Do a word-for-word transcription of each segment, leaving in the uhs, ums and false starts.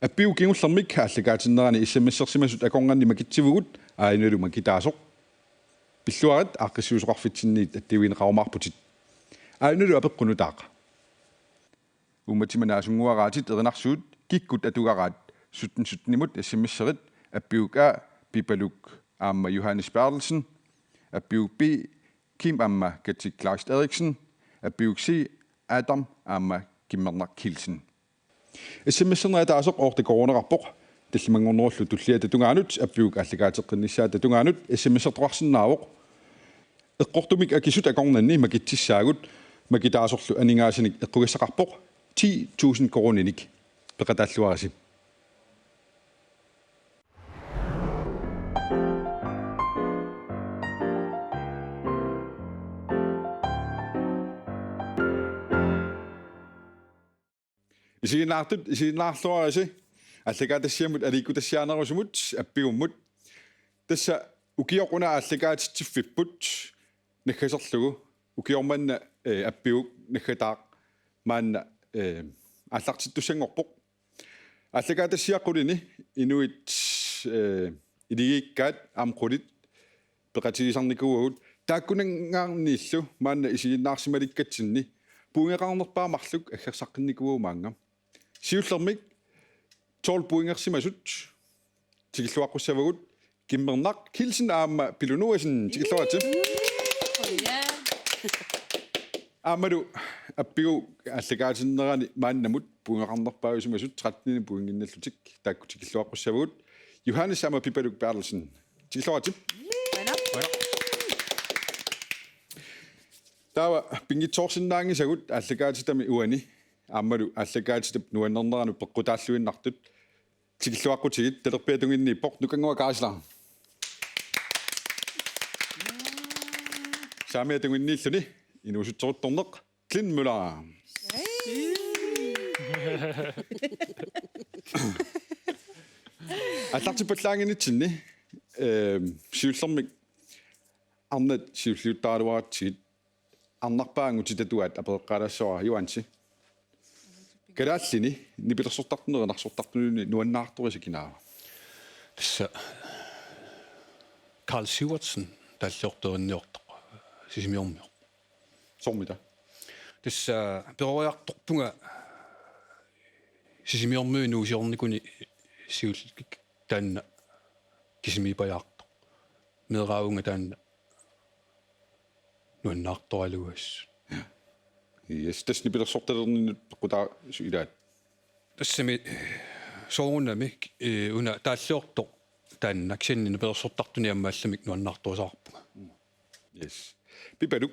Appiuk kingullermik aallakaatinnerani S M S-ersimasut akornanni makitsivugut, aajuna makitaasoq. Pilluarit aaqqissuisoqarfitsinniit attivigineqarumaarputit. Aajuna apeqqut nutaaq. Uummatima naasunnguaraatit erinarsuut kikkut atugaraat sytten sytten-imut S M S-erit Appiuk A, Pipaluk aamma Johannes Berthelsen, Appiuk B, Kim aamma Kati Kleist Eriksen, Appiuk C, Adam aamma Kimmernaq Kielsen. S M S-erneq ataaseq otte koruuneqarpoq. Tallimanngornerullu tulliata tungaanut, Appiuk aallakaateqqinnissaata tungaanut S M S-ertoqarsinnaavoq. Eqqortumik akisut akornanni makitsissaagut, makitaasorlu aningaasanik eqqugassaqarpoq ti tusind koruuninik. Peqataalluarisi. Isiginnaartut, isiginnaarluarisi aallakaatitassiamut aliikkutassiaanerusumut Appigummut. Tassa ukioq una aallakaatitsiffipput naggaserlugu, ukioq manna, eh, Appiuk naggataaq maanna, eh, aallartittussanngorpoq. Aallakaatitassiaq qulini inuit, eh, iligiikkaat aamma qulit peqatigisarnikuuagut, taakkunanngaanniillu maanna isiginnaarsimalikkatsinni pointeqarnerpaat marluk aggersaqqinnikuuagut maannga. Siullermik tolv pointersimasut tikilluaqqussavagut, Kimmernaq Kielsen aamma Pilu Noasen, tikilluaritsi. Aammalu Appiuk aallakaatinnerani maannamut pointeqarnerpaajusimasut tretten pointinnallutik taakku tikilluaqqussavagut, Johannes aamma Pipaluk Berthelsen, tikilluaritsi. Taava pinngitsoorsinnaanngisagut aallakaatitami uani aammalu aallakaatitap nuannerneranut peqqutaalluinnartut. Tikilluaqqutigit, talerpiata tunginniippoq Nukannguaq Kaasila. Saamiata tunginniilluni inuusuttoruttorneq Glenn Møller. Aallartippallaannginnitsinni, ehm, siullermik arnat siulliuttaraluaratsigit, arnarpaanngutitatuaat apereqqaalaassavara, Juansi. Kalaallini nipilersortartunut erinarsortartunulluunniit nuannaartorisi kinaava? Tassa Karl Sivertsen taalliortoq erinarsortartoq Sisimiormiut. Soormita? Tassa peroriartorpunga Sisimiormiut nuusiornikuni siulleq taanna kisimiipajaartoq. Meeraavunga taanna nuannaartoraluassaq. Yes, tassa nipilersortalerninnut peqqutaasut ilaat. Tassami soorunami, eh, una taalliortoq taanna kisianni nipilersortartuni aamma allamik nuannaartorisarpunga. Yes. Pipaluk.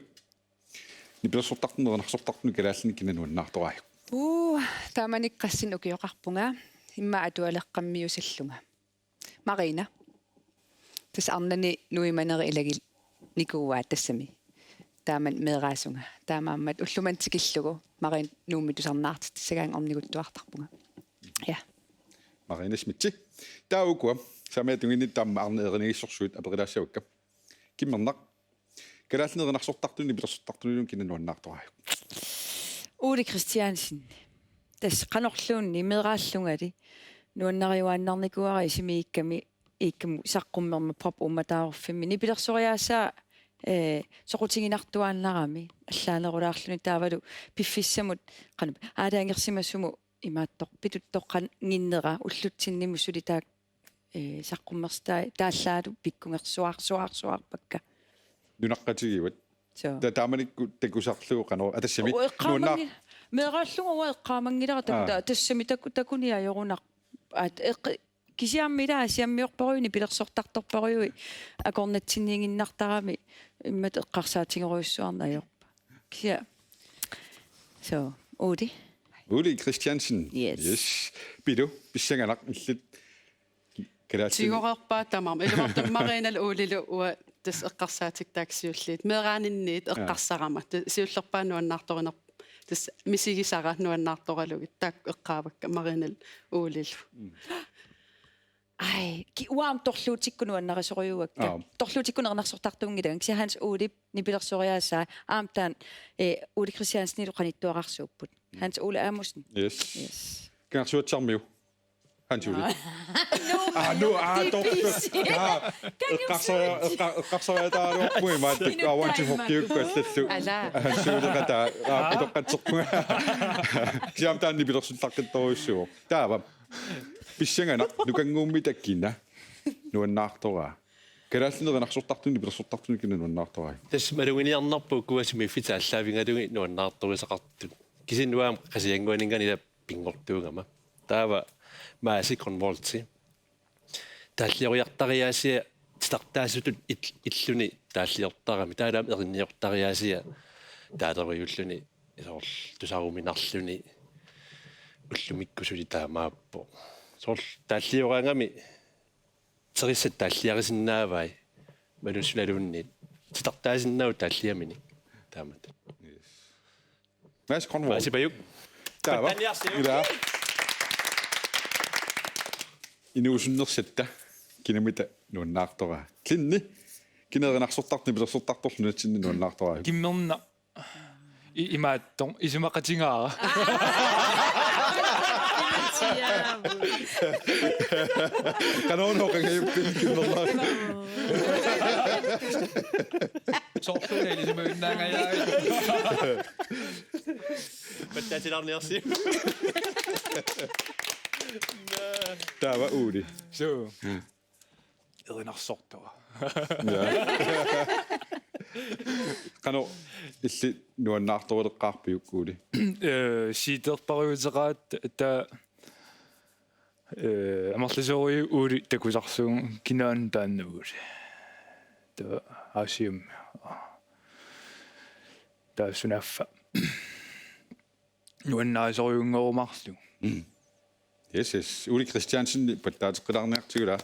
Nipilersortartunut erinarsortartunut kalaallini kina nuannaartoraajuk? Uu, taamanikkut qassinut ukioqarpunga. Immaqa atualeqqammiusallunga. Marina. Tassa arnani nuimaneri ilaginnikuuaat tassami. Taamani meeraasunga. Taamaammat ullumimut tikillugu Marina Nuummi tusarnaartitsissagaangat orniguttuartarpunga. Ja. Marina Schmidt. Taava ukua. Saamiata tunginnittut aamma arnat erinigissorsuit aperilaassavakka. Kimmernaq. Kalaallinut erinarsortartunut nipilersortartunulluunniit kina nuannaartoraajuk? Ole Kristiansen. Tassa qanorluunniit meeraallungali nuannariuaannarnikuuara isimiikkami iikkamut saqqummermat pop uummataaruffimmik nipilersoriaasaa, eh, soqutiginartuaannarami allaanerulaarluni taavalu piffissamut qanoq aalajangersimasumut imaattoq pituttoqqannginnera ullutsinni suli taak-, eh, saqqummersitai taallaalu pikkungersuarsuarsuarpakka. Nunaqqatigivat. Soo. Ta-, taamanikkut takusarlugu qanoq atassami. Oo, eqqaamangi-, nuannaar-, meeraallunga uanga eqqaamanngilara taku-, Aa. ta-, tassami taku-, takuni ajorunarpoq. Aat, eqqi-, kisianni ila Aasiammiorparujuit nipilersortartorparujuit akornatsinniiginnartarami imatut eqqarsaatigerujussuarneq ajorpara. Kisianni. Soo, Ole. Ole Kristiansen. Yes. Yes. Pilu, pissanganaq illit. Kalaallit. Tigoreerpaa tamarmik. Ilumoortumik Marinalu Olelu uanga tassa eqqarsaatikka taakku siulliit. Meeraaninniit Jaa. eqqarsarama. Ta-, siullerpaamik nuannaartoriner-, tassa misigisara nuannaartoralugit. Taakku eqqaavakka Marinalu Olelu. Mm. Ai, ki-, uanga aamma torluutikkut nuannarisorujuakka. Aap. Torluutikkut erinarsortartuunngilanga. Kisianni Hans Olep nipilersoriaasaa aamma taanna, eh, Ole Kristiansenilu qanittuararsuupput. Mm. Hans Ole Amundsen. Yes. Yes. Kangersuatsisarmiu. Qansuulit. Aa, nu, aa, torpis. Aa, eqqarsaria-, eqqa-, eqqarsariataaraluarpunga imaattoq, aa, one two four-kiukku allallu. Ala. Aa, suuleqataa, aa, utoqqatserpunga. Kisianni taanna nipilersuttaqqittorujussuuvoq. Taava. Pissanganaq, nukannguummita kina nuannaartoraa? Kalaallinut erinarsortartunut nipilersortartunut kina nuannaartoraa? Tassa maluginiarnarpoq ukua sumiiffitit aallaavigalugit nuannaartorisaqartut. Kisianni uanga Qasigiannguaninngaanniit ila pinngortuugama. Taava Maasi Grønvoldti. Taallioriartariaasia titartaasutut il-, illuni taalliortarami. Taalaam erinniortariaasia taalerujulluni soorlu tusaruminarluni ullumikkut suli taamaappoq. Soorlu taallioraangami terissat taalliarisinnaavai malussunaluunniit. Titartaasinnaavoq taalliaminik. Taamatut. Yes. Maasi Grønvold. Maasi Pajuk. Taava. Pattaaniarsiuk. Ila. Inuusunnersatta kinamita nuannaartoraa? Klinni. Kina erinarsortartut nipilersortartorlu nunatsinni nuannaartoraa? Kimmerna. I-, imaattoq, isumaqatigaara. Qanoruna qangajuppit kimmerna? Soorlu ilisumajunnaangajaa. Pattaatilaarniarsiuk. Taava Uuli. Suu. Erinarsortoq. Ja. Qanoq illit nuannaartorileqqaarpiuk, Uuli? Eh, siiterpariuteqaat ta, eh, amerlasoorujussuaq Uuli takusarsuuvoq, kinaana taanna Uuli. Taava aasiammi. Taava sunaaffa. Nuannarisorujussuuvoq marluk. Mm. Yes, yes. Uuli Kristiansen, pattaateqqilaarniartigu ilaa.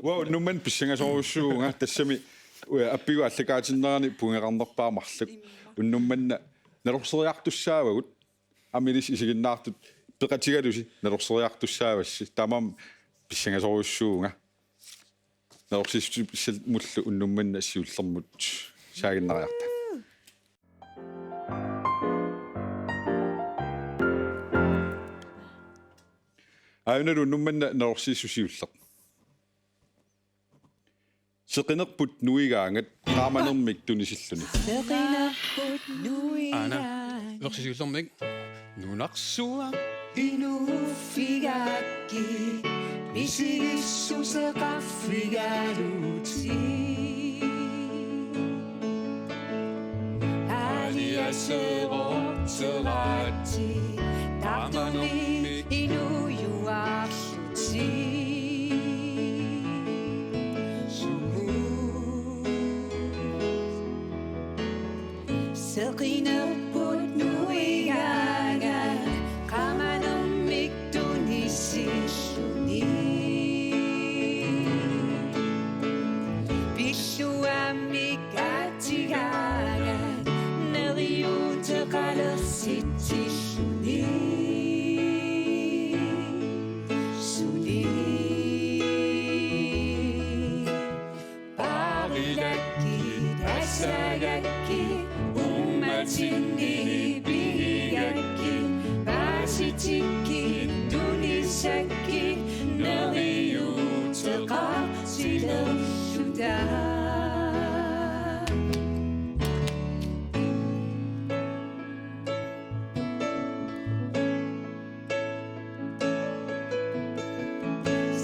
Uanga unnummanna pissangasorujussuuvunga, tassami, uja, appigut aallakaatinnerani puigorneqarnerpaaq marluk. Unnummanna nalorseriartussaavagut, aamma ilissi isiginnaartut peqatigalusi nalorseriartussaavassi. Taamaammat pissangasorujussuuvunga. Nalorsiissutissallu unnummanna siullermut saaginnariarta. Aajuna unnummanna nalorsiissusiulleq. Seqinerput nuigaangat qaamanermik tunisilluni. Seqinerput nuigaangat. Aana. Versisiullermik. Nunarsuaq inuuffigaakki misigissuseqarfigaluuti. Aaliaseroorteraatsi taarnermik inuujuarlutik. Sumu. Seqinerput nuigaangat qaamanermik tunisilluni. Pilluammik aatigaangat neriuuteqalersitsilluni. Suli. Paarilakkit assagakkit uummatinni pigigakkit paasitikkit tunisakkit neriuuteqartilerluta.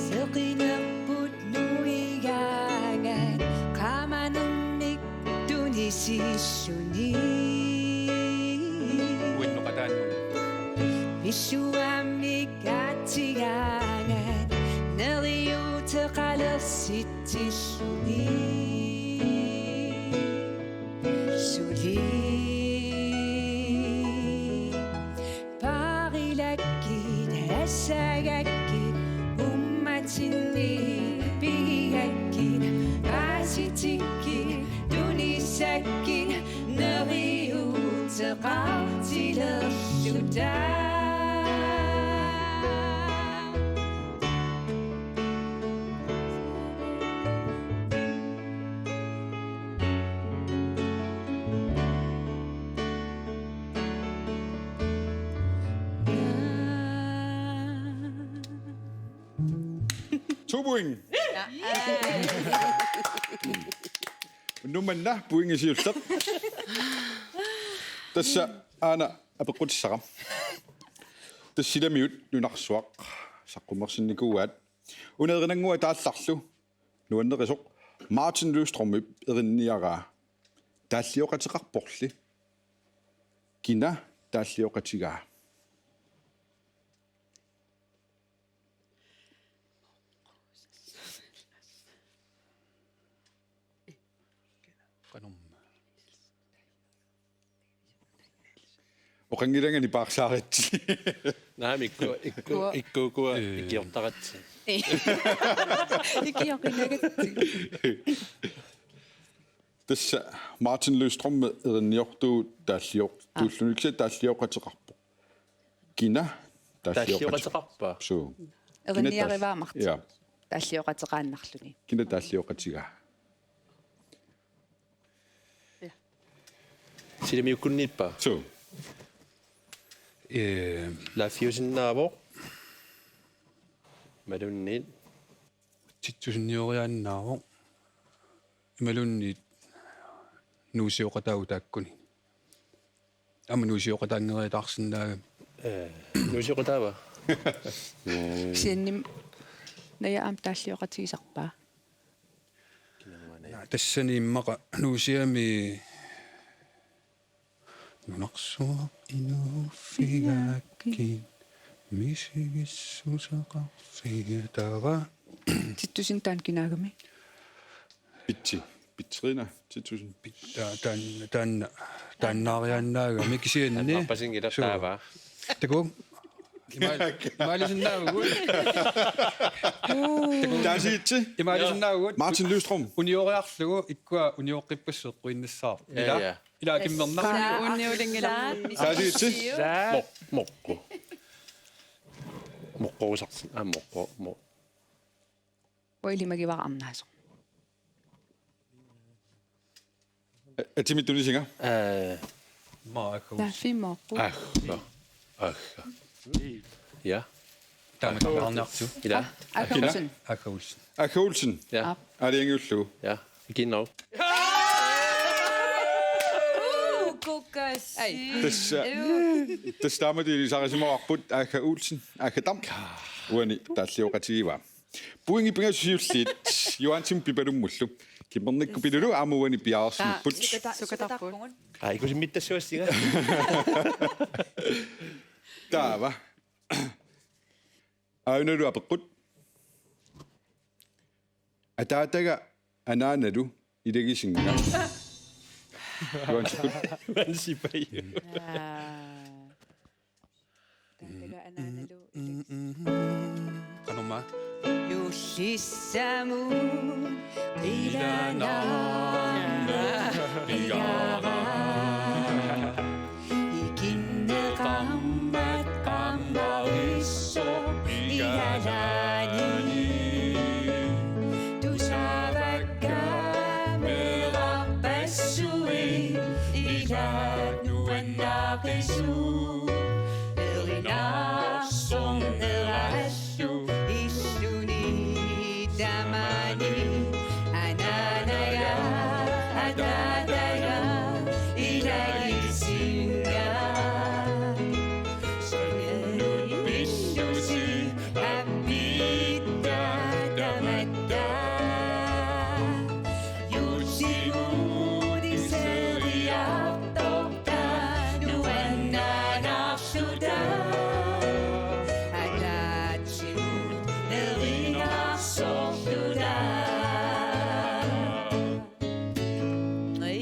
Seqinerput nuigaangat qaamanermik tunisilluni. Uinnuqataannut. Pilluammik aatigaangat neriuuteqalersitsilluni. Suli. Paarilakkit assagakkit uummatinni pigigakkit paasitikkit tunisakkit neriuuteqartilerluta. To point. Unnuk manna pointi siulleq. Tassa aana apeqqutissara. Tassa silamiut nunarsuaq saqqummersinnikuuaat. Una erinannguaq taallarlu nuanneqisoq Martin Løvstrømip erinniaraa taallioqateqarporli. Kina taallioqatigaa? Qanormaa? Oqanngilanga nipaarsaaritsi. Naamik, ikkua, ikkua, Uanga. Ikkua, ikkua, Ee. Ikiortaratsi. Ikioqinagatti. Tassa Martin Løvstrøm erinniortuuvoq taallioq-, Aa. Tuulluniksi taallioqateqarpoq. Kina taallioqate-, Taallioqateqarpa? Suu. Kina taall-, Erinniarivaa Martin. Ja. Taallioqateqaannarluni. Kina taallioqatigaa? Silamiukkunniippa? Suu. Ee. Laaffiusinnaavoq. Imaluunniit. Tittusinnioriaannaavoq. Imaluunniit nuusioqataavoq taakkuni. Aamma nuusioqataanngeriataarsinnaagami. Ee, nuusioqataava? Kisianni Naja aamma taallioqatigisarpaa? Naa, tassani immaqa nuusiami nunarsuaq inuuffigaakkit misigissuseqarfigaat taava. Tittusin taanna kinaagami? Pitsi. Pitseriina tittusin. Pit-, taa-, taan-, taanna, taannaariaannaagami kisianni. Nappasinngilaq. Suu. Taava. Takuuk. Ima-, imaalisinnaavagut. Taasiitsi. Imaalisinnaavagut. Martin Løvstrøm. Unioriarlugu ikkua unioqqippassuit eqquinnassaaq. Ja, ila. Ja. Ila kimmerna. Uni-, uniulinngilaq. Taasiitsi. Saa. Moq-, moqqu. Moqqorusarsin. Aa, moqqu. Mo-. Uanga ilimagivara arnaasoq. Aa, Atimi tunisinga. Ee. Maa Agga Olsen. Naaffi moqqu. Agga. Agga. Ja. Taama tamarniartu. Ila. Agga Olsen. Agga Olsen. Agga Olsen. Ja. Aap. Aalajangiullugu. Ja. Ikinnau. Uu, kukasi. Ai. Tassa, tassa taamatut ilisarisimavarput Agga Olsen, Agga Dam. Uani taallioqatigivaa. Pointit pingasut siulliit Johansimut Pipalummullu. Kimmernikkut Pilulu aamma uani piareersimapput. Aa, sukata-, sukatarput. Aa, ikusimmittassuassinga. Taava. Aajunalu apeqqut. Ataataga anaanalu ilagisinga. Johansikkut. Johansipai. Aa. Taava anaanalu ilagis-. Qanormaa? Juullissamut qilanaarnera pigaara. Ikinneqarmat qammarissoq igalaani. Tusavakka meerarpassuit ilaat nuannaaqisut. Erinarsornerallu illuni tamani anaanaga ataataga ilagisinga. Sannut pillusi appitta tamatta. Juullimut iseriartorta nuannaarluta. Ataatsimut erinarsorluta. Ii.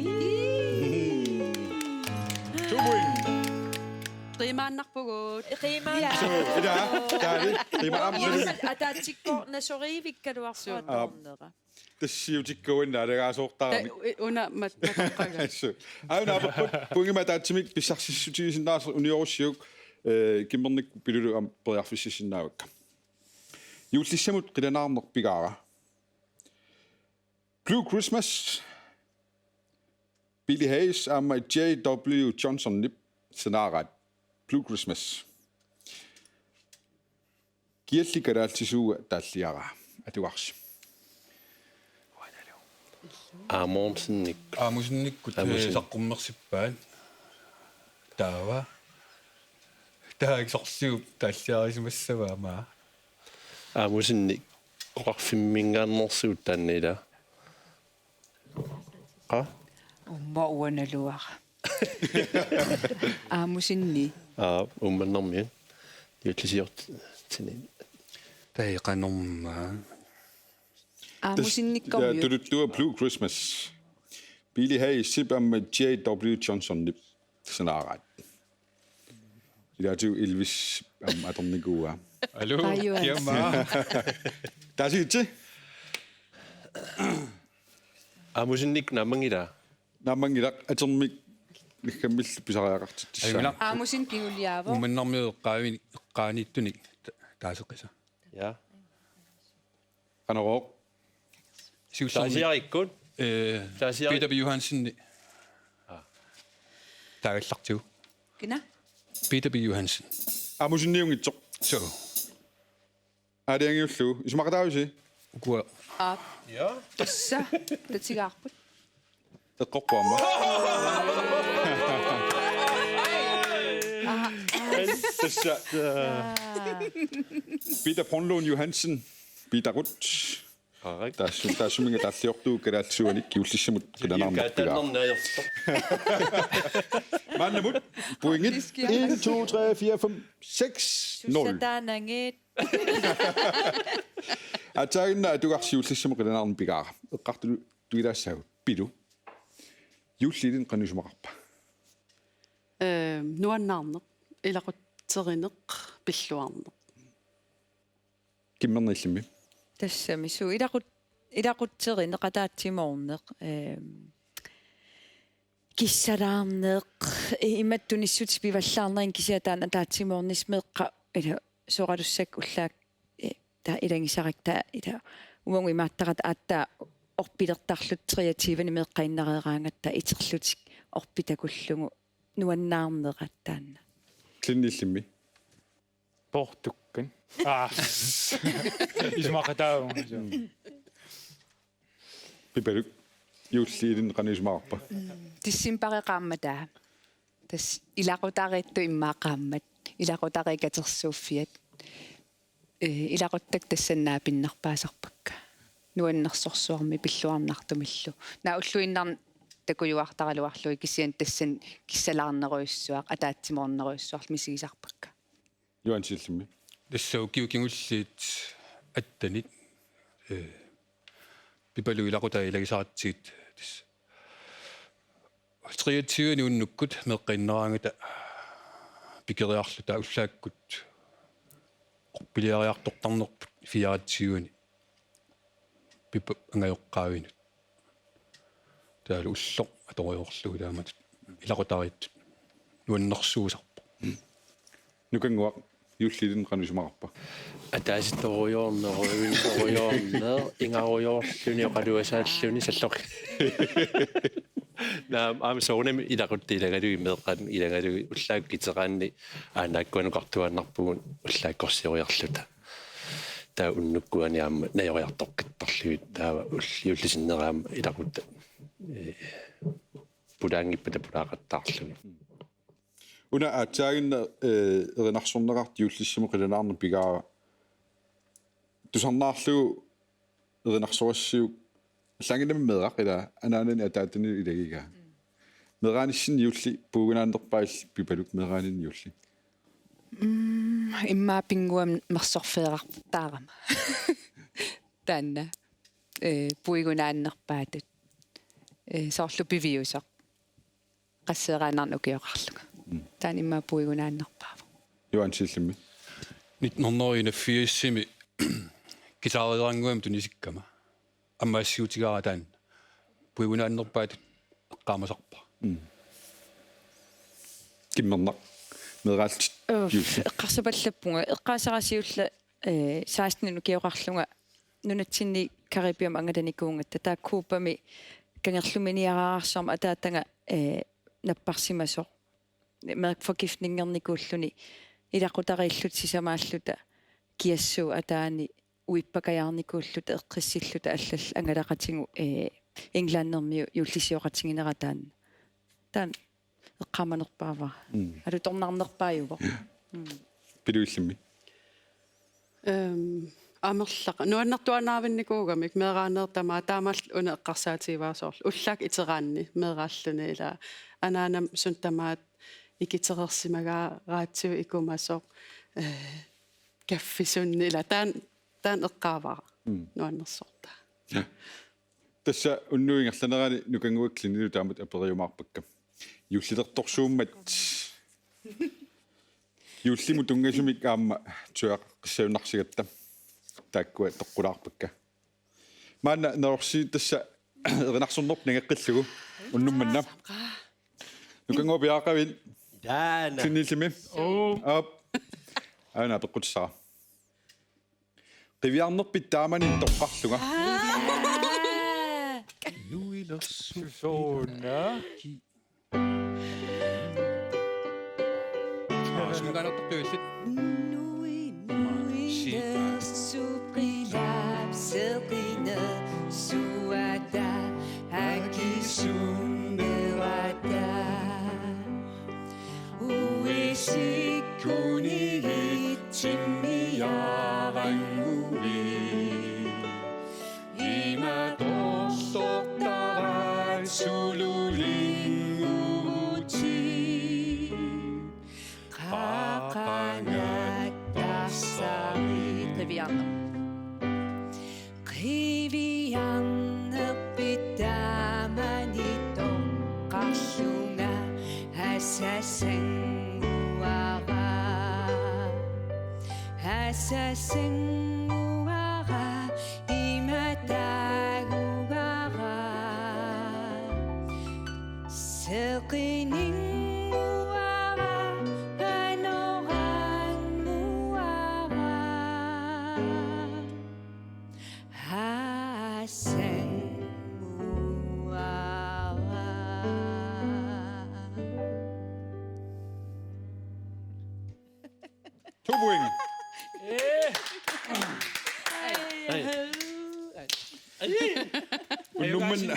To point. Qiimaannarpugut. Qiimaan-. Ja. Suu, ila, taali, qiima aamma. Juullip ataatsikkoorna soriivikkaluarsuartornera. Aap. Tassiutikka uannut naalagaasoortaramik. Ee, u-, una mat-, matoqqaga. Suu. Aajuna apeqqut, pointimik ataatsimik pissarsissutigisinnaasat uniorussiuk, ee, Kimmernikkut Pilulu aamma periarfississinnaavakka. Juullissamut qilanaarneq pigaara. Blue Christmas. Billy Hayes aamma J W Johnsonip sanaaraat Blue Christmas. Kialli kalaallisuua taalliaraa? atugarsi. Amundsenip. Amundsenip, Amundsen. Saqqummersippaat. Taava. Taava sorliup taassiarisimassavaa aamma. Amundsenip oqarfimminngaanneersugut taanna ila. Qa? Uumma uanga naluara. Amundsenip. Aa, Uummannarmiut. Juullisiortitsinni. Taava qanormaa. Amundsenikkormiut. Tassa, ja, tuluttua Blue Christmas. Billy Hayesip aamma J W Johnsonip sanaaraat. Ilaatigut Elvis aamma atornikuuaa. Aluu, Aajuaas. Kiammaa. Taasigitsi. Amundsenik naammanngilaq. Naammanngilaq, atermik naggammillu pisariaqartitsissaaq. Ajunngilaq. Amundsen kingulliaavoq. Uummannarmiut eqqaavin-, eqqaaniittunik ta-, taaseqisa. Ja. Qanorooq. Siullermik. Taasiarikkut. Eh, Taasiari-, Peter B. Johansen. Aa. Taagallartigu. Kina? Peter B. Johansen. Amundsenniunngitsoq. So. Aalajangiullugu. Isumaqataavisi? Ukua. Aap. Ja. Tassa. Tatigaarput. Eqqorpoq aamma. Aha. Tassa. Peter Brønlund Johansen. Peter Ruth. Korrekt. Taassu-, taassuminnga taalliortugut kalaallisuanik juullissamut qilanaarneq pigaara. Juullikkaatannerneersoq. Maannamut pointit. Diskiaq. En, to, tre, fire, fem, seks, nul. Sussataanangit. Aatsaaginnaq atugarsi juullissamut qilanaarneq pigaara. Eqqartulaassaagut. Pilu. Juulli ilinnut qanoq isumaqarpa? Ehm, nuannaarneq, ilaqutterineq, pilluarneq. Kimmerneq illimmi? Tassami suu ilaqut-, ilaqutterineq, ataatsimoorneq, ehm, kissalaarneq, i-, imatut tunissutit pivallaarnerini kisianni taanna ataatsimoornissi meeqqat ila soralussakka ullaaq, eh, taava ilagisarakkit taava ila uagut imaattaratta aatsaat orpilertarluta treogtyve-ni meeqqainnareeraangatta iterlutik orpit takullugu nuannaarnerat taanna. Klinni illimmi? Portukkan. Aa. Isumaqataavoq. Pipaluk, juulli ilinnut qanoq isumaqarpa? Decembari qaammataa. Tassa ilaqutariittut immaqa qaammat. Ilaqutariit katersuuffiat. Eh, ilaquttakka tassani naapinnerpaasarpakka. Nuannersorsuarmik pilluarnartumillu. Naak ulluinnarni takujuartaraluarlugit kisianni tassani kissalaarnerujussuaq, ataatsimoornerujussuarlu misigisarpakka. Johansen illimmi? Tassa ukiut kingulliit attenit, eh, Pipaluk ilaqutaa ilagisaratsigit tassa. Treogtyve-ni unnukkut meeqqainnareeraangata pikeriarluta ullaakkut orpiliariartortarnerput fireogtyve-ni. Pipaluk angajoqqaavinut. Taavalu ulloq atorujoorlugu taamatut ilaqutariittut nuannersuusarpoq. Nukannguaq, juulli ilinnut qanoq isumaqarpa? Ataasiartorujoorneq, rujuinnerujoorneq, ingarujoorluni, oqaluasaalluni, salloq. Naamik, aamma soorunami ilaquttat ilagalugit, meeqqat ilagalugit, ullaakkut iteraanni aanaakkuanukartuaannarpugut ullaakkorsioriarluta. Taava unnukkuani aamma najoriartoqqittarlugit, taava ul-, juullisinnera aamma ilaquttat, eh, pulaanngippata pulaaqattaarlugit. Una aatsaaginnaq, eh, erinarsorneqartut juullissamut qilanaarneq pigaara. Tusarnaarlugu erinarsorassiuk allaanngilaq meeraq ila anaanani ataatani ilagigaa. Meeraanissinni juulli puigunaannerpaa illit Pipaluk, meeraaninni juulli? Mm, immaqa pinnguamik mersorfeerartaarama. Taanna. Eh, puigunaannerpaatut. Eh, soorlu piviusoq. Qasseeraannarnik ukioqarlunga. Mm. Taanna immaqa puigunaannerpaavoq. Johansen illimmi? Nitten hundrede og enogfirsimi guitareeraannguamik tunisikkama. Aamma assiutigaara taanna. Puigunaannerpaatut eqqaamasarpara. Mm. Kimmernaq. Meeraallutit. Uff, juulli. Eqqarsapallappunga. Eqqaasara siulleq, eh, seksten ukioqarlunga nunatsinni Caribiami angalanikuugatta, taava Cubami kangerluminiaraarsuarmik ataataga, eh, napparsimasoq. Mærkforgiftningernikuulluni ilaqutariilluta sisamaalluta kiassuu ataani uippakajaarnikuulluta eqqissilluta allallu angalaqatigut, ee, Englandimiut juullisioqatiginera taanna. Taanna eqqaamanerpaavara. Mm. Alutornarnerpaajuvoq. Mm. Piluillimmi. Ehm, amerlaqa. Nuannertuaannaavinnikuugamik meeraaneertama taamaallu una eqqarsaatigivaa soorlu. Ullaakkut iteraanni meeraalluni ila. Anaanama suna tamaat ikitereersimagaaraatsigu ikumasoq. Eh, kaffisunni ila. Taanna, taanna eqqaavara. Mm. Nuannersortaa. Ja. Tassa unnuup ingerlanerani Nukannguaq Klintilu taamatut aperiumaarpakka. Juullilertorsuummat. Juullimut tunngasumik aamma tujaqaqqissagunarsigatta. Taakkua toqqulaarpakka. Maanna Norsi tassa erinarsornerput nangeqqillugu. Unnuk manna. Nukannguaq piareeqqavit? Taanna. Klintilimi? Oo. Aap. Aana apeqqutissara. Qiviarnerpit taamani toqqarlunga. Nuilersusoona. Aa, sungaanartartuillit. Nui, nui, suqilap, seqineq, suata, akisunnerata. Uisikkuni itsimmiaarannguit. Imatorsortaraat sululinnguutit. Qaqangattarsaarit. Qiviarneq. Qiviarnerpit taamani toqqarlunga asasannguara. Asasannguara imataaguara. Seqinnguara anorannguara. Asannguara. To point. Unnuk manna.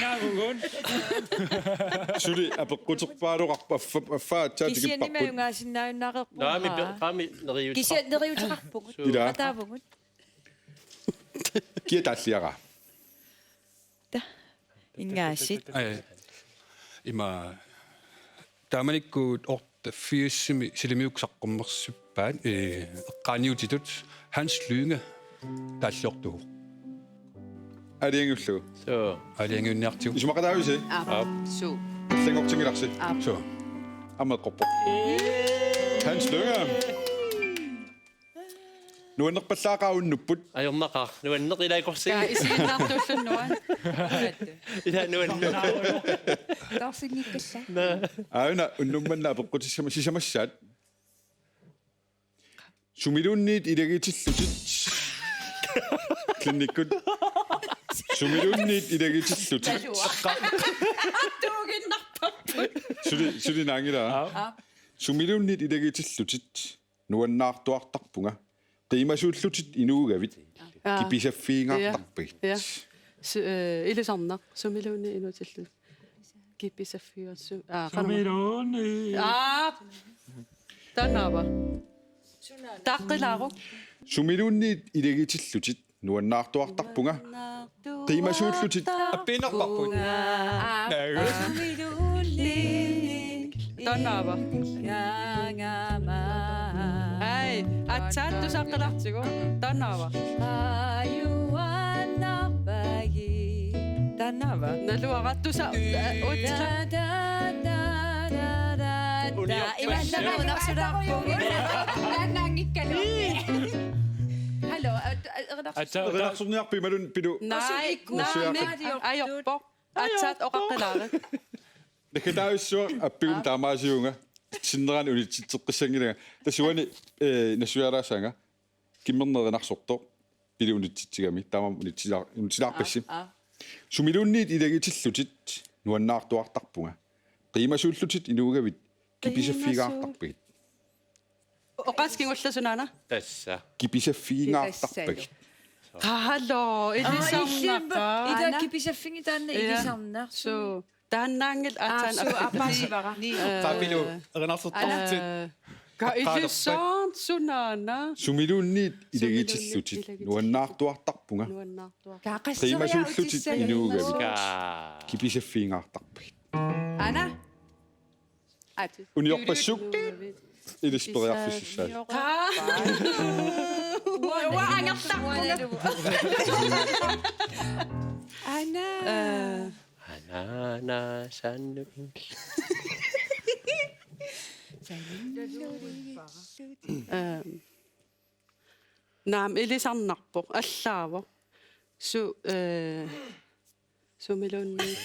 Suli apeqquterpaaluqarpoq affa-, affaa aatsaat. Kisianni tikipparput. Majugaasinnaajunnaareerpunga. Naami pe-, qaami neriuteqarpugut. Kisianni neriuteqarpugut. Ila. Ataavugut. Kia taalliaraa? Ta. Ingaassit. Ai. Ima taamanikkut otteogfirsimi silimiukkut saqqummersippaat, ee, eqqaaniutitut Hans Lynge taalliortuuvoq. Aalajangiullugu. Suu. Aalajangiunniartigu. Isumaqataavisi? Aap. Aap. Suu. Allanngortinngilarsi? Aap. Suu. Aamma eqqorpoq. Hans Lynge. Nuannerpallaaqaaq unnupput. Ajornaqaaq. Nuanneq ilaa korsi. Kaa isiginnaartuullunga. Ilaa nuanneq. Taarsinngikkallarpoq. Naa. Aana unnuk manna apeqqutissama sisamassaat. Sumiluunniit ilagiitillutit. Klinikkut. Sumiluunniit ilagiitillutit. Tuuginnarparput. Suli, suli naanngilaa. Aap. Sumiluunniit ilagiitillutit. Nuannaartuartarpunga. Qiimasuullutit inuugavit. Aa. Kipisaffigingaartarpagit. Ja. Ja. Su-, eh, ilisarnaq. Sumiluunniit inuutillutit. Kipisaffigingaarsu-, aa, qanama. Sumiluunniit. Aa. Taannaava. Taaqqilaaruk. Sumiluunniit ilagiitillutit. Nuannaartuartarpunga. Qiimasuullutit. Appiinnarparput. Aa. Naa. Taannaava. Ai, aatsaat tusaqqilaartigu. Taannaava. Taannaava. Naluara tusa-, eh, utra. Imanna erinarsorniarpugut. Naannaanngikkaluarpoq. Hallo, eh, erinarsorniarpoq. Erinarsorniarpoq imaluunniit Pilu. Naa, naa, ajorpoq. Aatsaat oqaqqilaarit. Naggataassuaq appigummi taamaasiuvunga. Sinnerani unitsitseqqisanngilanga. Tassa uani, eh, nassuialaassaanga. Kimmerneq erinarsortoq. Pilu unitsitsigami. Taamaammat unitsilaar-, unitsilaarpassi. Aa, aa. Sumiluunniit ilagiitillutit. Nuannaartuartarpunga. Qiimasuullutit inuugavit. Kipisaffigingaartarpagit. Oqaaseq kingulleq sunaana? Tassa. Kipisaffigingaartarpagit. Qahalo, ilisarnaqaaq. Ila kipisaffigiuk taanna ilisarnaq. Suu. Taannaanngilaq aatsaat. Suu, aappaasivara. Ni. Qaapilu, erinarsortarlutit. Ka ilisarnaq sunaana. Sumiluunniit ilagitillutit. Sumiluunniit ilagitillutit. Nuannaartuartarpunga. Nuannaartuartarpunga. Qiimasuullutit inuugavit. Kaa. Kipisaffigingaartarpagit. Ana. At. Uniorpassuk. Ilissi periarfississaasi. Kaa. Uanga angerlarpunga. Ana. Anaana sannu. Naamik ilisarnarpoq allaavoq. Su, eh, sumiluunniit.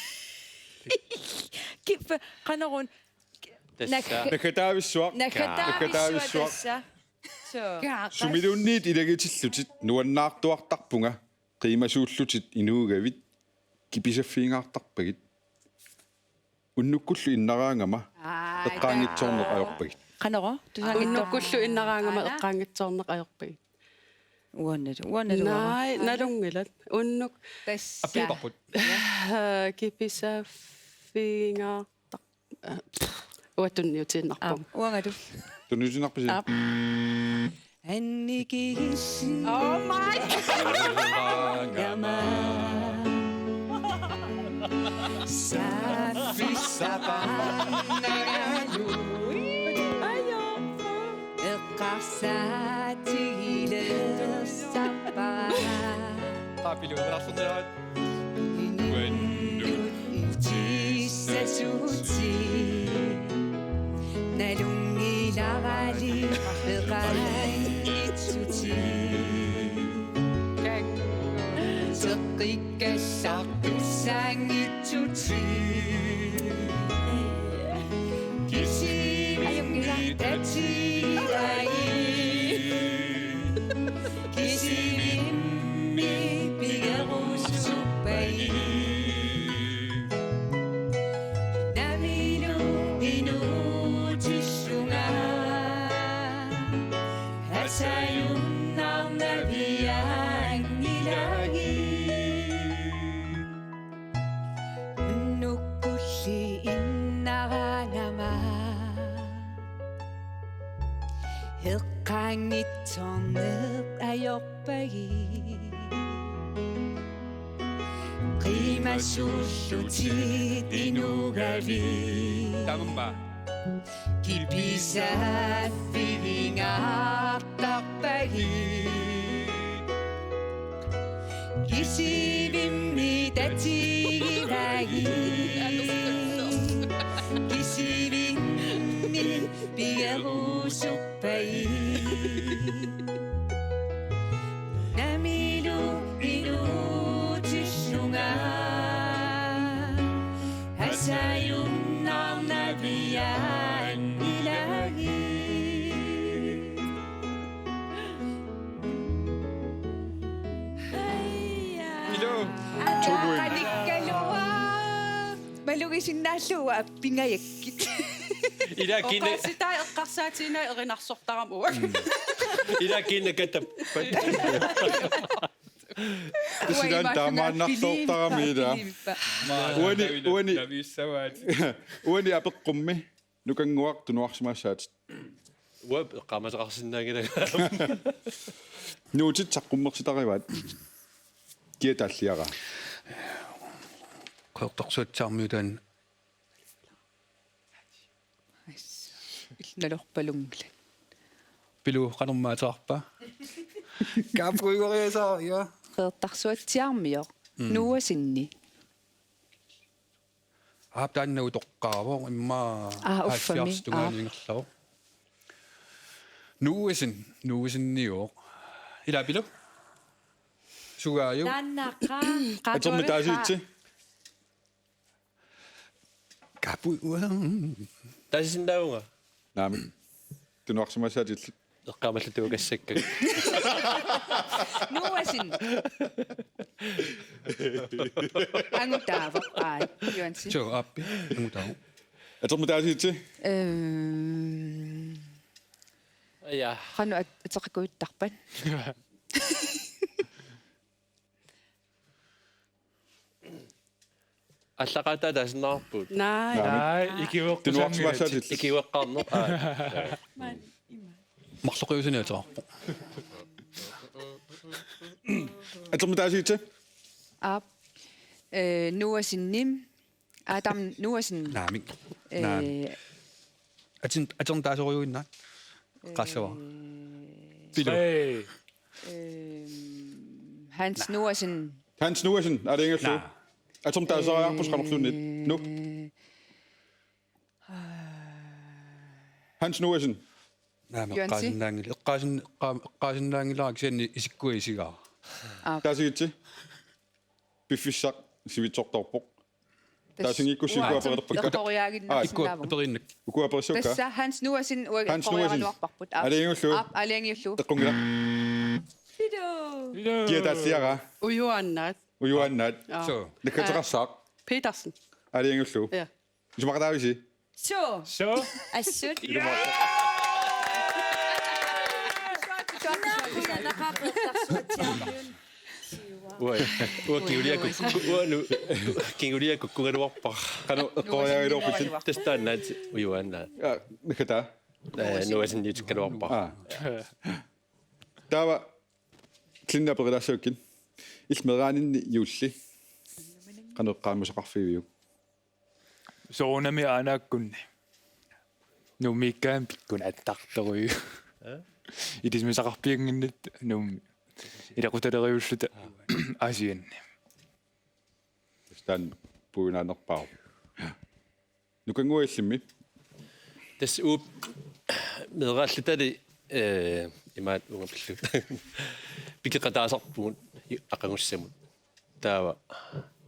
Kippa, qanoruna. Tassa. Naggataavissuaq. Naggataavissuaq tassa. Suu. Sumiluunniit ilagitillutit nuannaartuartarpunga, qiimasuullutit inuugavit, kipisaffigingaartarpagit. Unnukkullu innaraangama eqqaanngitsoorneq ajorpagit. Qanoro? Tusaanngitsoor-. Unnukkullu innaraangama eqqaanngitsoorneq ajorpagit. Uannalu, uannalu. Naaj, nalunngilat. Unnuk. Tassa. Apiuparput. Kipisaffigingaartar-, uanga tunniutiinnarpunga. Aap, uangalu. Tunniutiinnarpisi? Aap. Annikigissi. Oh my God. Gama. Saffissaqarnangalu. Ajo. Eqqarsaatigilersarpara. Qaapilu, erinarsorniaraat. Uannut tissasutit nalunngilarali eqaanngitsutit. Teqqikkassartussaanngitsutit. Kisimimmi tatigilagit. Kisimimmi pigerusuppagit. Namilu inuutillunga asajunnaarnaviaanngilagit. Unnukkulli innaraangama eqqaanngitsoorneq ajorpagit. Qiimasuullutit inuugavit. Tamanna. Kipisaffigingaartarpagit. Kisimimmi tatigilagit. Kisimimmi pigerusuppagit. Namilu inuutillunga asajunnaarnaviaanngilagit. Ilo. Ataqanikkaluaq. Malugisinnaallugu appinngajakkit. Ila kine. Oqaatsitai eqqarsaatigineq erinarsortarama uanga. Ila kine katap. Isilan taamaannartoortarami ila. Uani, uani. Uani apeqqummi. Nukannguaq tunuarsimaassaatit. Uanga eqqaamasaqarsinnaanngilanga. Nuutit saqqummersitarivaat. Kia taalliaraa? Qeqertarsuatsiaarmiut taanna. Assa. Nalorpalunngilat. Pilu qanormaa ateqarpa? Kaappuigoriasaariga. Qeqertarsuatsiaarmioq. Mm. Nuuasinni. Aap, taanna utoqqaavoq immaqa. Aa, uffami. Halvfjerds tungaanut ingerlavoq. Nuuasin, nuuasinniuvoq. Ila Pilu? Sugaajuk? Taanna qaa-, qaa-, atormi taasiitsi? Kapu-, uang. Taasisinnaavunga? Naamik. Tunuarsimassaatillit. Eqqaamallutuugassakka. Nuuasin. Angutaavoq, aaj, Juansi. Suu, aappi. Angutaavoq. Atormi taasiitsi? Ehm. Ja. Qanoq at-, ateqakujuttarpat? Allaqaataat taasinnaarput. Nej. Naamik. Nej, ikiueqqusaanngilaq. Tunuarsimassaatit. Ikiueqqaarneq. Aa. Marloqiusaneq ateqarpoq. Atermi taasigitsi? Aap. Øh, Noahsenimi. Adam Noahsen. Naamik. Øh, naamik. Atin, atin taasorujuinnaat. Qassava. Pilu. Tre. Øh, Hans Noahsen. Hans Noahsen, aalajangiullugu. Naa. Atermi taasariaqarpusi qanorluunniit. Nu. Øh, Hans Noahsen. Naamik. Bjørn C. Eqqaasinnaanngil-, eqqaasin-, eqqaa-, eqqaasinnaanngilara kisianni isikkua isigaara. Aap. Taasigitsi? Piffissaq sivitsortoorpoq. Tas-, taasingikkussi uanga ukua apereerpakka. Eqqoriaaginnarsinnaavoq. Aa. Ikkut aperiinnakku. Ukua aperissavakka? Tassa Hans Noahsen uanga Hans Noahsen. Eqqoriaraluarparput. Aap. Aalajangiullugu. Aap, aalajangiullugu. Eqqunngilaq. Pilu. Pilu. Kia taalliaraa? Ujuaannaat. Ujuaannaat. Aa. Suu. Nakkateqassaaq. Petersen. Aalajangiullugu. Ja. Isumaqataavisi? Suu. Suu. Assut. Ilumut. Uanga, uanga kingulia kuk-, uanga nu-, kingulia kukkugaluarpara. Qanoq eqqoriaagiloorputit? Tassa taannaat ujuaannaat. Ja, nakkataa. Ee, Noahseniutikkaluarpara. Aa. Taava Klinne aperilaassavakkit. Illit meeraaninni juulli qanoq eqqaamasaqarfigiviuk? Soorunami aanaakkunni. Nuummiikkaanni pikkunartorujussuuvoq. Ilisimasaqarpiannginnattoq Nuummi. Ilaqutariiulluta Aasianni. Tassa taanna puigunaanerpaavoq. Nukannguaq illimmi. Tassa uagut meeraallutali, eh, imaattoq uunga pillugu. Pikeqataasarpugut aqagussamut. Taava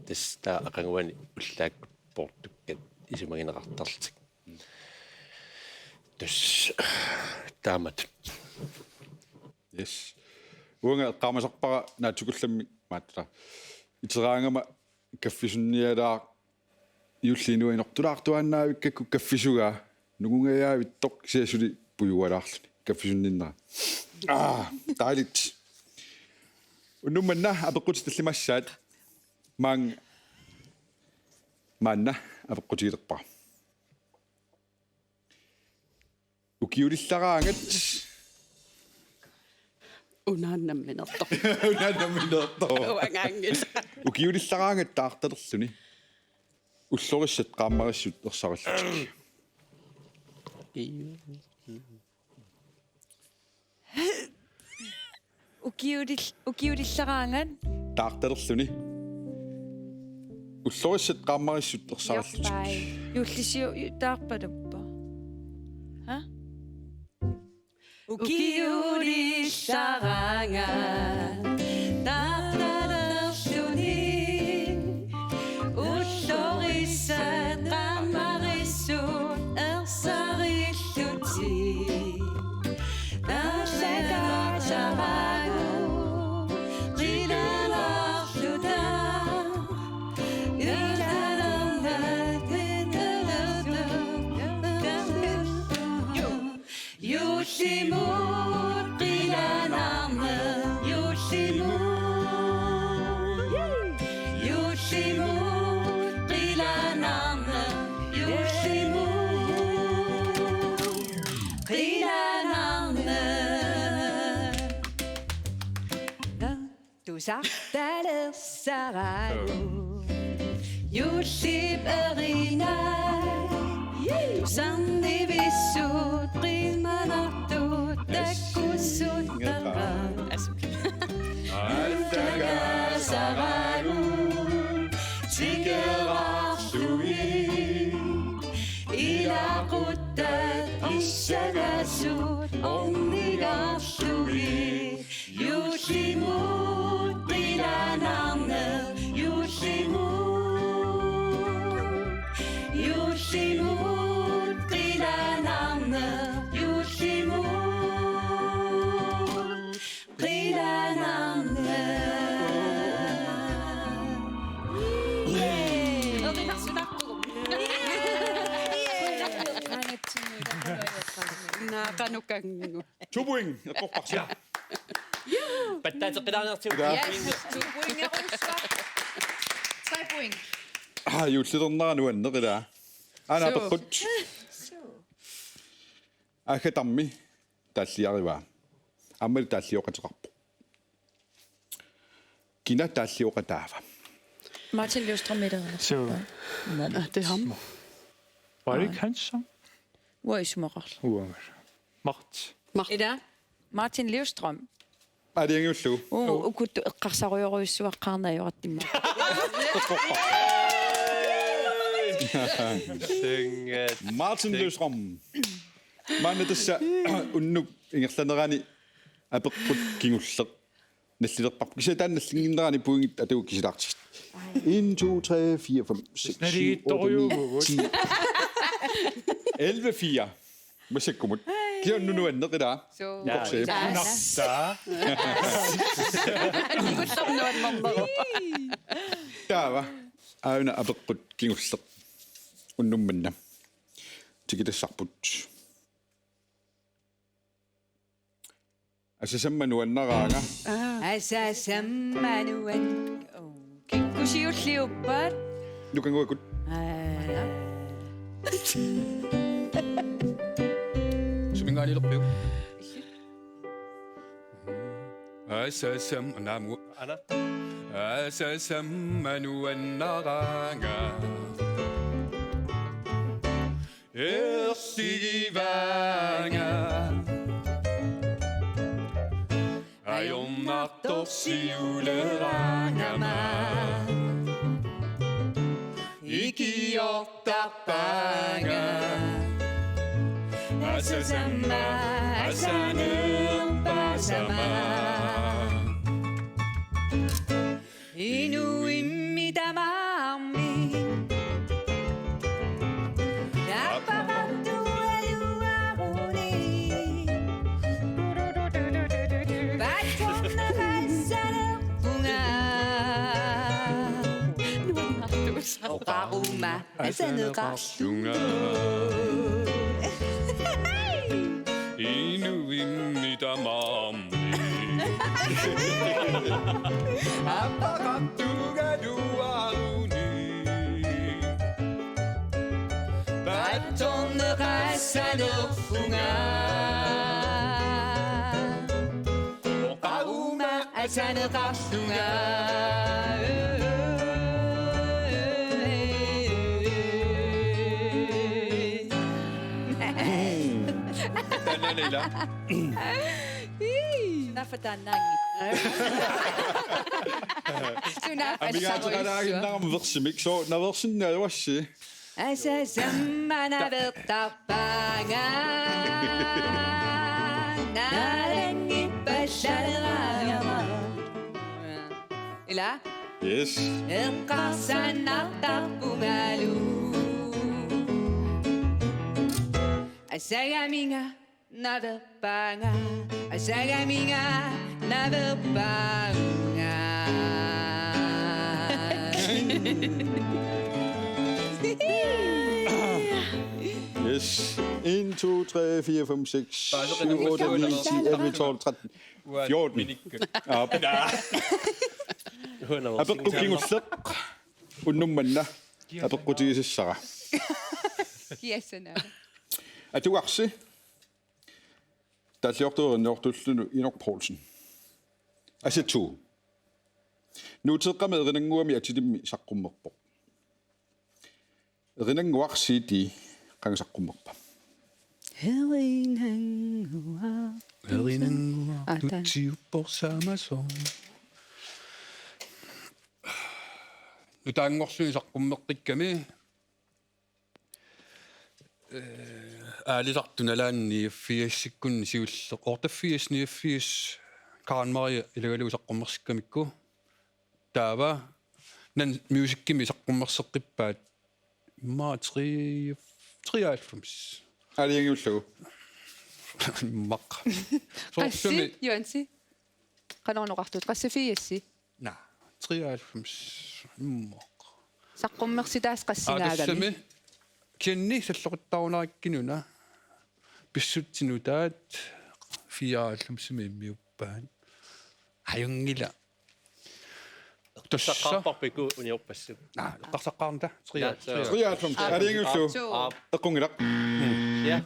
tassa taava aqaguani ullaakkut poortukkat isumagineqartarlutik. Tassa taamatut. Yes. Uanga eqqaamasarpara naatsukullammik maattuta. Iteraangama kaffisunnialaaq juulli inuunertulaartuaannaavikkakku kaffisugaa nungungajaavittoq kisianni suli pujualaarluni kaffisunninnera. Aa, dejligt. Unnuk manna apeqqutit tallimassaat. Maanga maanna apeqqutigilerpara. Ukiulillaraangat. Unaana nammineertoq. Unaana nammineertoq. Uangaanngilaq. Ukiulillaraangat taartalerluni ullorissat qaammarissut ersarillutik. Ukiulil-, ukiulillaraangat. Taartalerluni. Ullorissat qaammarissut ersarillutik. Juullisiu-, ju-, taarpaluppoq. Ha? Ukiulillaraangat taartalerluni. Ullorissat qaammarissut ersarillutik. Nassagaasaraagut qilanaarluta. Juullimut qilanaarneq, juullimut. Juullimut qilanaarneq, juullimut. Qilanaarneq. Tusartalersaraagut. Juullip erinaa. Sarnivissut qimanartut takkussuttaqaaq. Nassagaasaraagut tikeraarlugit. Ilaquttat pissangasut ornigarlugit. Juullimut qilanaarneq, juullimut. Juullimut qilanaarneq, juullimut. Qilanaarneq. Yay! Erinarsunaarpugut. Naaqanukangu. To point, eqqorparsi. Pattaateqqilaarniartigu. Ja. Yes, to point. Tre point. Aa, juullilernera nuanneq ilaa. Aana apeqqut. Aagga Tammi taalliarivaa. Aammali taallioqateqarpoq. Kina taallioqataava? Martin Løvstrøm ilerinarpaa. Suu. Nå, nå. Ah, det er ham. Var det ikke hans sang? Uanga isumaqarlunga. Uanga. Mart. Mart. Ila? Martin Løvstrøm. Aalajangiullugu. Uu, ukuttu eqqarsarujorujussuaqqaarneq ajoratsimma. Martin Løvstrøm. Maanna tassa unnuk ingerlanerani apeqqut kingulleq nallilerparput. Kisianni taanna nallinnginnerani pointit atagu kisilaartigisut. En, to, tre, fire, fem, seks, syv, otte, ni, ti. Elleve fire. Massakkumut. Kisianni nuanneq ilaa. Suu. Ukorsiip. Aa. Nunartaa. Annikullernuannerneru. Taava. Aana apeqqut kingulleq. Unnuk manna. Tikitassarput. Asasamma nuannaraanga. Asasamma nuan-, oh. Kikkusiulliuppat? Nukanguakut. Aa. Suminngaanniilerpiuk? Asasam-, naamu. Ana. Asasamma nuannaraanga. Ersigivaanga. Ajornartorsiuleraangama. Ikiortarpaanga. Asasamma, asanerpasama. Inuimmi tamarmi. Appaqartugaluaruni. Pattorneqassanerpunga. Oqaruma asaneqarlunga. Inuimmi tamarmi. Appaqartugaluaruni. Pattorneqassanerpunga. Oqaruma asaneqarlunga. Taanna ila. Sunaaffa taannaanngitsoq. Sunaaffa allarujussuaq. Amigaataqalaaginnarami versimik. Sooq naveersinnaajuassi? Asasamma naveertarpaanga. Naalanngippallaraangama. Ila? Yes. Eqqarsannartarpungalu. Asagaminga naveerpaanga. Asagaminga naveerpaanga. Yes. En, to, tre, fire, fem, seks, syv, otte, ni, ti, elleve, tolv, tretten, fjorten. Aap. Apeqqut kingulleq. Unnuk manna apeqqutigisassara. Kiassana. Atugarsi. Taalliortuerinniortulluni Inuk Poulsen. Asatuu. Nuuteeqqami erinannguami atilimmi saqqummerpoq. Erinannguaq C D qanga saqqummerpa? Erinannguaq. Erinannguaq. Aa, taanna. Tutsiuppoq samasoq. Nutaanngorluni saqqummeqqikkami. Eh, aalisartut nalaanni niogfirsikkunni siulleq, otteogfirs, niogfirs, Karen Marie ilagalugu saqqummersikkamikku. Taava Nan Musicimi saqqummerseqqippaat immaqa tre-, treoghalvfems. Aalajangiullugu. Immaqa. Soorlumi. Qassit, Juansi? Qanormi oqartut? Qassit, firsit? Naa, treoghalvfems immaqa. Saqqummersitaasut qassingaagami? Aa, tassami. Kisianni salloqittaarunarikkinuna. Pissutsit nutaat fireoghalvfemsimi immiuppaat. Ajunngilaq. Tassa. Saqqarparpiku uniorpassuit. Naa, eqqarsaqqaarnata. Tria-, ja, tria-, treoghalvfems. Aalajangiullugu. Aap. Eqqunngilaq. Ja.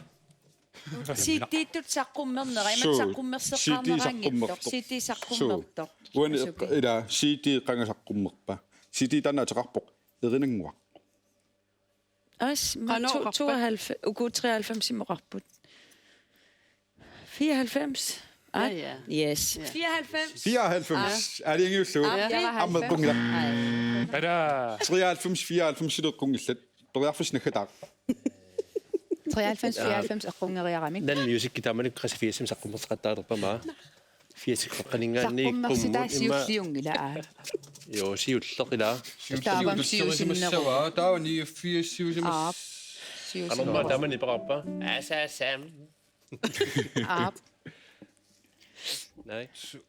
C D-tut saqqummerneq, imat saqqummerseqqaarneraanngitsoq. C D saqqummertoq. C D saqqummertoq. Uani eqqa-, ila C D qanga saqqummerpa. C D taanna ateqarpoq. Erinannguaq. As, ma-, qanoq to-, oqarpa? Tooghalvfems, uku treoghalvfemsimik oqarput. Fireoghalvfems. Ja, ja. Yes. Ja. Fireoghalvfems. Fireoghalvfems. Aalajangiullugu. Ja. Aamma eqqunngilaq. Tada. Treoghalvfems, fireoghalvfemsilu eqqunngillat. Periarfissaq naggataaq. Treoghalvfems, fireoghalvfems eqqunngeriaramik. Naan Music taamani qassit firsimi saqqummerseqattaalerpama. Firsikkaqaninngaanniit saqqummersitaa qummut imma siulliunngilaq, aa. Joo, siulleq ilaa. Taava siusinneruvoq. Taava niogfirs siusimas-. Aap. Siusinneruvoq. Qanormaa taamani peqarpa? Asasam. Aap. Nej. Su-,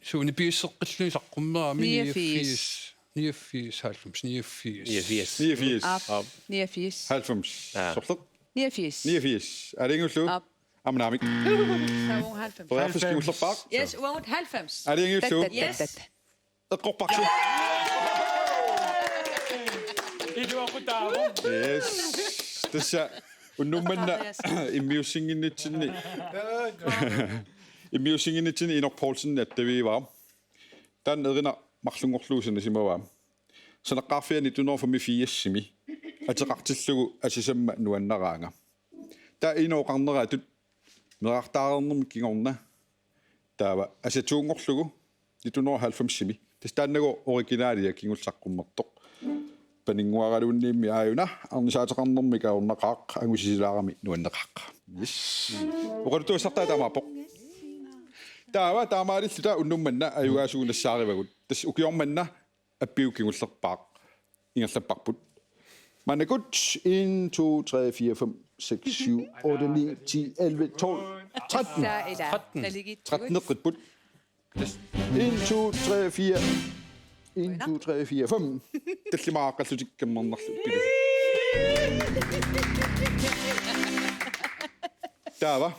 suuni piisseqqilluni saqqummerami? Niogfirs. Niogfirs. Niogfirs, halvfems, niogfirs. Niogfirs. Niogfirs. Aap. Aap. Niogfirs. Halvfems. Aa. Sorleq? Niogfirs. Niogfirs. Aalajangiullugu? Aap. Aamma naamik. Halvfems. Periarfissaq kingullerpaaq. Yes, uagut halvfems. Aalajangiullugu. Tat, tat, tat, tat. Eqqorparput. Iluaqutaavoq. Yes. Tassa unnuk manna immiussinnginnitsinni. Immiussinnginnitsinni Inok Poulsen attaviivara. Taanna erinaq marlunngorlugu sanasimavaa. Sanaqqaarfia nitten hundrede og femogfirsimi ateqartillugu Asasamma nuannaraanga. Taava Inooqarneratut meerartaareernermik kingorna. Taava asatuunngorlugu nitten hundrede og halvfemsimi. Tassa taannagooq originalia kingulleq saqqummertoq. Paninnguaraluunniimmi aajuna arnisaateqarnermik ajornaqaaq, angusisilaarami nuanneqaaq. Yes. Oqaluttuassartaa taamaappoq. Taava taamaalilluta unnuk manna ajugaasugut nassaarivagut. Tassa ukioq manna Appiuk kingullerpaaq ingerlapparput. Maannakkut en, to, tre, fire, fem, seks, syv, otte, ni, ti, elleve, tolv, tretten. Tassa ila. Tretten. Naligiitsugut. Tretten eqqipput. En, to, tre, fire. En, to, tre, fire, fem. Tallimaat aaqqallutik kammarnerlu pilu. Taava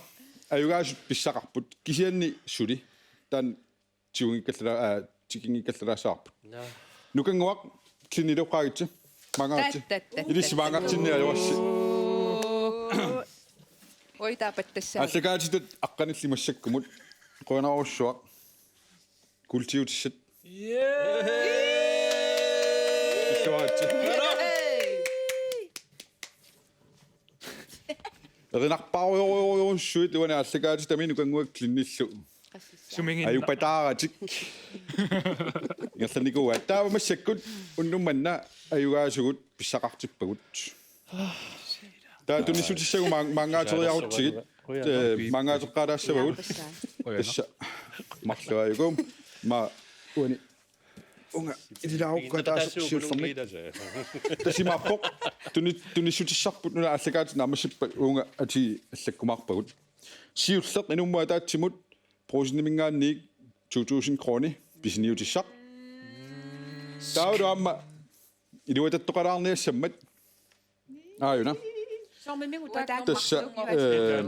ajugaasut pissaqarput kisianni suli. Taanna tigunngikkallara-, aa, tikinngikkallaraassavarput. Naa. Nukannguaq, Clint, iluaqqaagitsi. Maanngaratsi. Tat, tat, tat, ilissi tat. Maanngartinni ajorassi. Oi, taapattassaa. Aallakaatitat aqqanillit massakkumut. Qujanarujussuaq. Kuultiutissat. Yay! Illuaritsi. Yay! Erinarpaarujorujussuit uani aallakaatitami nukannguaq Clintimilu. Sumiginnaq. Ajupataaratik. Ingerlannikuuaat. Taava massakkut unnuk manna ajugaasugut pissaqartippagut. Taava tunissutissagut maa-, maanngaateriarutsigit. Eh, maanngaateqqaalaassavagut. Tassa. Marluajuku. Maa uani. Unga, ililaarukku ataaseq siullermik. Tassa imaappoq, tuni-, tunissutissarput nuna aallakaatitit naammassippat uunga atii allakkumaarpagut. Siulleq inummut ataatsimut Brugseniminngaanniit to tusind kroner pisiniutissaq. Taavalu aamma iluatattoqalaarniassammat. Aajuna. Soormimik utaat. Tassa, eh,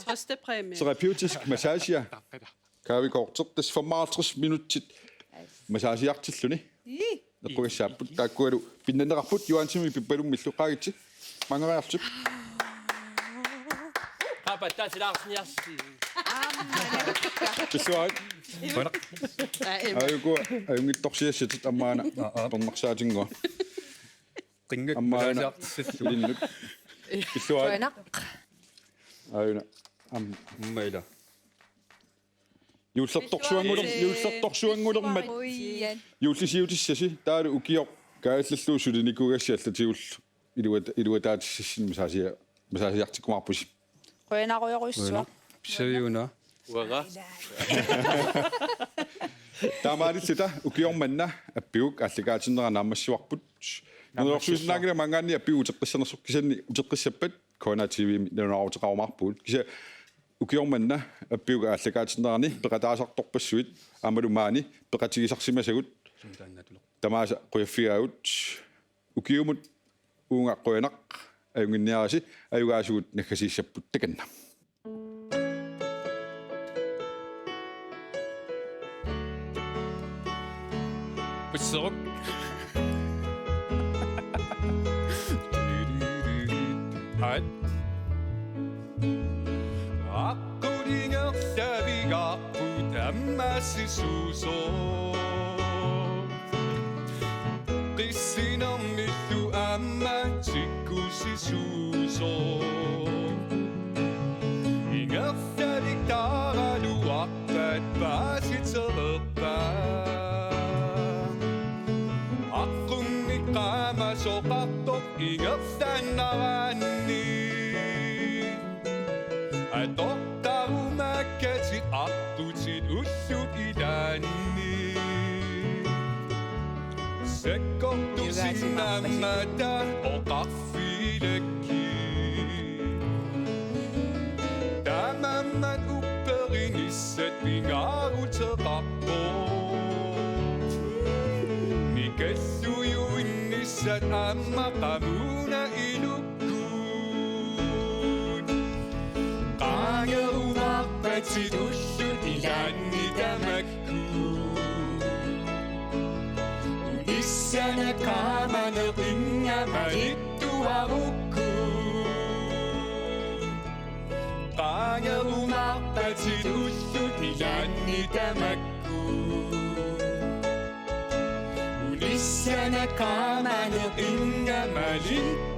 trøstepræmie. Terapeutisk massage. Kaavi Korteq, tassa femoghalvtreds minutsit massageertilluni. Ii. Eqqugassaapput, taakkualu pinnanneqarput Johansenimit Pippalummillu, qaagitsi. Maanngariarlutit. Qaappa, taasilaarsinniarsi. Pilluarit. Aa, ima. Aajuku, ajunngitsorsiassatit aamma aana. Aa, aa. Pernarsaatinngua. Qinngak aamma aana. Masaasiartissallugu. Ilinnut. Pilluarit. Qujanaq. Aajuna. Aamma. Aamma ila. Juullertorsuannguler-, juullertorsuanngulermat. Uian. Juullisiutissasi, taavalu ukioq kaajallallugu sulinikuugassi allatigullu iluat-, iluataatissassinnik massagea-, massageertikkumaarpusi. Qujanarujorujussuaq. Qujanaq. Pissaviuna. Uanga. Taamaalilluta ukioq manna Appiuk aallakaatinnerani naammassivarput. Neriorsuisinnaanngilaq maanngaanniit Appiuk uteqqissanersoq, kisianni uteqqissappat K N R T V-mi nalunaaruteqarumaarpugut. Kisianni ukioq manna Appiuk aallakaatinnerani peqataasartorpassuit aammalu maani peqatigisarsimasagut tamaasa qujaffigaagut. Ukiumut uunga qujanaq ajunnginniarisi, ajugaasugut naggasiissapput, takanna. Pisseruk. Aat. Aqqut ingerlavigaarput aamma sisuusoq. Qissinermillu aamma tikkusisuusoq. Ingerlalik taaraluarpat paasitereerpaa. Aqqummik qaamasoqartoq ingerlaannaraanni. Atoqqarumaakkatit aqqutit ullut ilaanni. Sakkortusinnaammata oqarfigilakkit. Taamaammat upperinissat pingaaruteqarpoq. Nikallujuinnissat aamma qamuuna ilukkut. Qaangerumaarpatit ullut ilaanni tamakku. Unissana qaamaneq ingammalittuarukku. Qaangerumaarpatit ullut ilaanni tamakku. Unissana qaamaneq ingammalittuarukku.